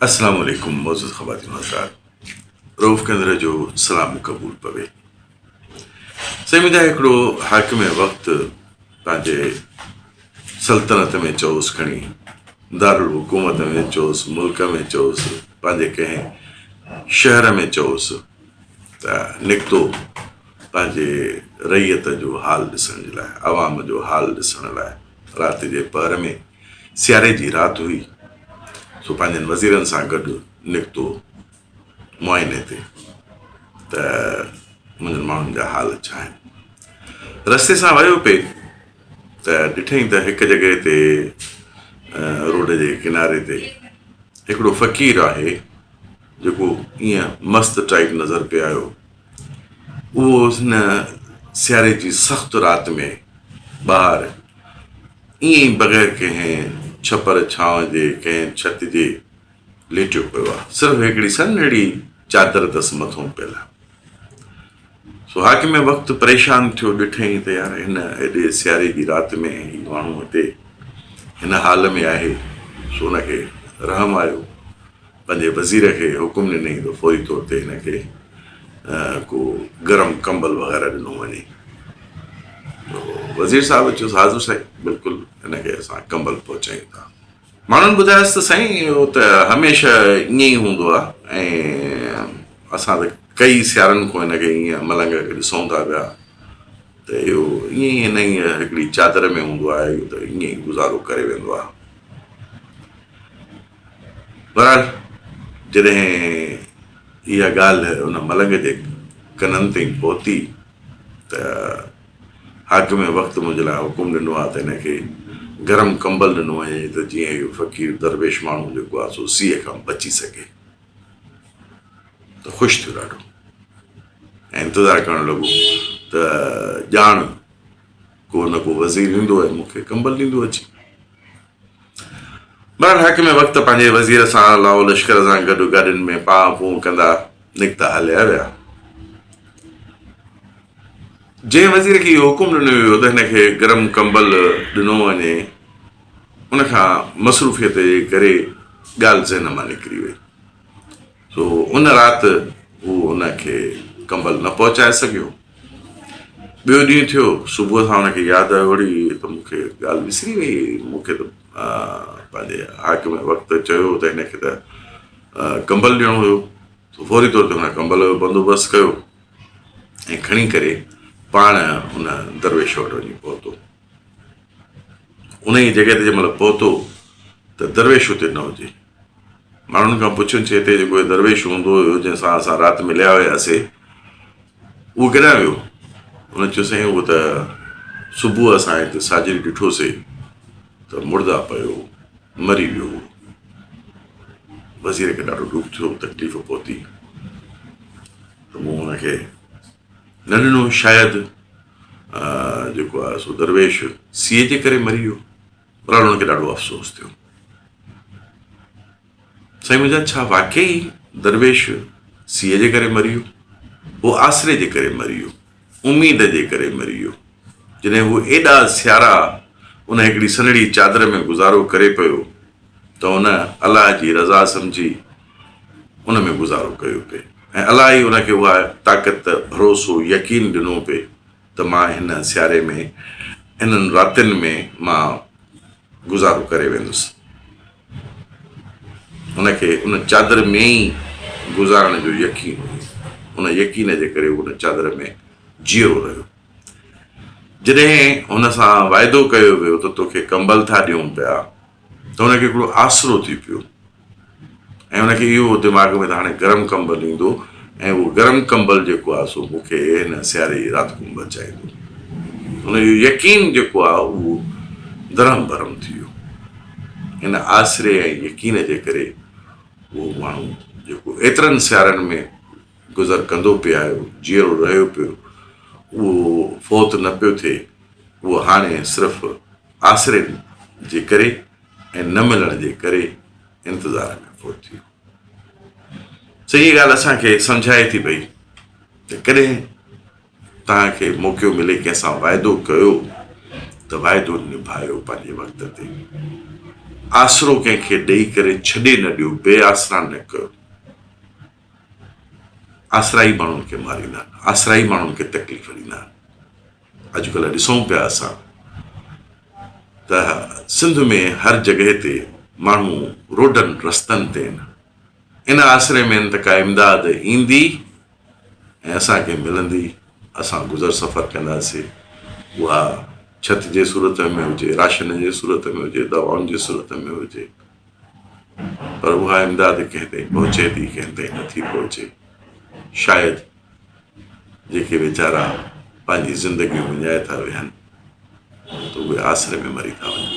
السلام عليڪم معزز خواتين و حضرات رئوف ڪنڌر جو سلام قبول پوي. سائين منهنجا هڪڙو حاڪم وقت پنهنجي سلطنت ۾ چئوس کڻي دارالحڪومت ۾ چئوس ملڪ ۾ چئوس پنهنجي ڪنهن شهر ۾ چئوس ته نڪتو پنهنجي رعيت جو حال ڏسڻ جي لاء عوام جو حال ڏسڻ لاء رات جي پهر ۾ سياري جي رات هئي، سو پنهنجن وزيرن سان گڏ نڪتو معائني تي ته منهنجن ماڻهن جا حال ڇا آهن. رستي سان ويو پئي ته ڏٺائين ته هڪ جڳهه تي روڊ جي ڪناري تي هڪڙو فقير آهي جيڪو ائين مست ٽائيپ نظر پئي آيو. اهو هن سياري جي سخت رات ۾ ٻاهر ائين ئي بغير ڪنهن ڇپر ڇانو جي، ڪنهن ڇت جي ليٽيو پيو آهي. صرف هڪڙي سنهڙي چادر اٿس مٿئون پيل. سو حاڪم وقت پريشان ٿيو، ڏٺائين ته يار هن ايڏي سياري جي رات ۾ هي ماڻهو هتي هن حال ۾ آهي، سو ان کي رحم آيو. پنهنجي وزير کي حڪم ڏنائين ته فوري طور تي هن کي ڪو گرم ڪمبل وغيره ڏنو وڃي. وزير صاحب چيس حاضر سائين بلڪل هن کي اسان ڪمبل پهچايون ٿا. ماڻهن ٻڌايس ته سائين اهو ته هميشه ائين ئي هوندو آهي ۽ اسان ته ڪئي سيارن کان هن کي ائين ملنگ کي ڏسون ٿا پيا ته اهو ائين ئي هن ئي هڪڙي چادر ۾ هوندو آهي اهو ته ائين ئي گذارو ڪري ويندو آهي. بهرحال جڏهن اها ڳالهه ان ملنگ جي ڪنن تائين پهتي ته حاڪم وقت منهنجي لاء حڪم ڏنو آهي ته هن کي گرم ڪمبل ڏنو وڃي ته جيئن اهو فقير درويش ماڻهو جيڪو آهي سو سيء کان بچي سگهي ته خوش ٿيو ڏاڍو ۽ انتظار ڪرڻ لڳو ته ڄاڻ ڪو نه ڪو وزير ايندو ۽ مون کي ڪمبل ڏيندو اچي. بهرحال حاڪم وقت پنهنجي وزير سان لاهو لشڪر سان گڏ گاڏين ۾ پان پون ڪندا نڪتا هليا ويا. جنهن وزير کي اهو حڪم ڏنو ويو ته هن کي گرم ڪمبل ڏنو وڃي، ان کان مصروفيت جي ڪري ڳالهه ذهن مان نڪري وئي. سو ان رات هو ان کي ڪمبل نه پهچائي سگهيو. ٻيو ڏينهن ٿيو، صبح سان هن کي ياد آيو، اڙي هي ته مون کي ڳالهه وسري وئي، مون کي ته پنهنجي حاڪم وقت چيو ته هن کي ته ڪمبل ڏيڻو هيو. سو فوري طور تي هن ڪمبل جو بندوبست ڪيو ۽ کڻي ڪري پاڻ ان درويش وٽ وڃي پهتو. انهيء جڳهه تي جنهن مهل پهتو ته درويش اتي نه هجي. ماڻهن کان پڇيو چي هتي جيڪو درويش هوندو هيو جنهن سان اسان رات مليا هياسي اهو ڪيڏانهن ويو؟ هن چيو سائين اهو ته صبح اسان هتي ساجهري ڏٺوسي ته مرده پيو هو مري ويو هو. وزير کي ڏاڍو ڏک ٿيو تڪليف پهتي ته مون هن کي نه ڏنو شايد جيڪو آهي سو درويش سيء جي ڪري مري ويو. بهرحال هن کي ڏاڍو افسوس ٿيو. سائين منهنجا ڇا واقعي درويش سيء جي ڪري مري ويو؟ هو آسري جي ڪري مري ويو، اميد جي ڪري مري ويو. جڏهن هو ايڏا سيارا ان هڪڙي سنهڙي چادر ۾ گذارو ڪري پيو ته هن الله جي رضا سمجهي ان ۾ گذارو ڪيو پئي ۽ الله ئي ان کي اها طاقت، ڀروسو، يقين ڏنو پئي ته مان هن سياري ۾ انهن راتين ۾ مان گذارو ڪري ويندس. هن کي ان چادر ۾ ئي گذارڻ جو يقين هيو. ان يقين جي ڪري هو ان چادر ۾ جيئرو رهيو. جڏهن هن سان واعدو ڪيو ويو ته توکي ڪمبل ٿا ڏيون پيا ته هن کي هڪڙو آسرو ٿي پيو ۽ هن کي اهو دماغ ۾ ته هاڻي گرم ڪمبل ايندو ۽ اهو گرم ڪمبل جيڪو آهي سو مون کي هن سياري جي رات کان بچائيندو. هن جو يقين جيڪو آهي اهو درهم برهم ٿي ويو. هن آسري ۽ يقين جي ڪري اهو ماڻهو جيڪو ايترن سيارن ۾ گذر ڪندو پئي آيو، جيئرو رهيو پيو، اهو فوت نه پيو ٿئي، اهو هاڻي صرف آسري جي ڪري ۽ نه ملڻ جي ڪري انتظار ۾ فوت ٿي ويو. سو هيء ڳالهه اسان کي سمجهائي ٿي پئي ته ڪڏهن توهان کي موقعو ملي ڪنهن سان واعدو ڪيو ته واعدو نڀايو پنهنجي وقت تي. آسرو ڪنهن کي ڏئي ڪري ڇڏي نه ڏيو، بي آسرا نه ڪيو. آسرا ئي ماڻهن کي ماريندا آهن، آسرا ئي ماڻهن کي تڪليف ڏيندا آهن. اڄڪلهه ڏسون پيا اسان ته سنڌ ۾ هر جڳهه تي ماڻهو روڊن رستن تي آهن، ان آسري ۾ آهن ته ڪا امداد ايندي ۽ اسان کي ملندي، اسان گذر سفر ڪنداسين، اها ڇت جي صورت ۾ هجي، راشن جي صورت ۾ هجي، دوائن جي صورت ۾ هجي، پر اها امداد ڪنهن تائين پهچي ٿي، ڪنهن تائين نٿي پهچي. شايد جيڪي ويچارا پنهنجي زندگيون وڃائي ٿا ويهن ته اهي آسري ۾ مري ٿا وڃن.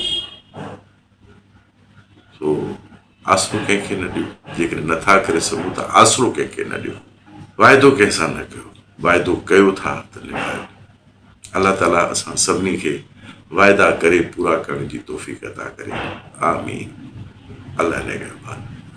سو آسرو ڪنهن کي نه ڏيو، جيڪڏهن نٿا ڪري سگهو ته آسرو ڪنهن کي نه ڏيو، واعدو ڪنهن سان نه ڪيو، واعدو ڪيو ٿا ته نڀايو. الله تعالي اسان سڀني کي واعدا ڪري پورا ڪرڻ جي توفيق عطا ڪري. آمين. الله نگهبان.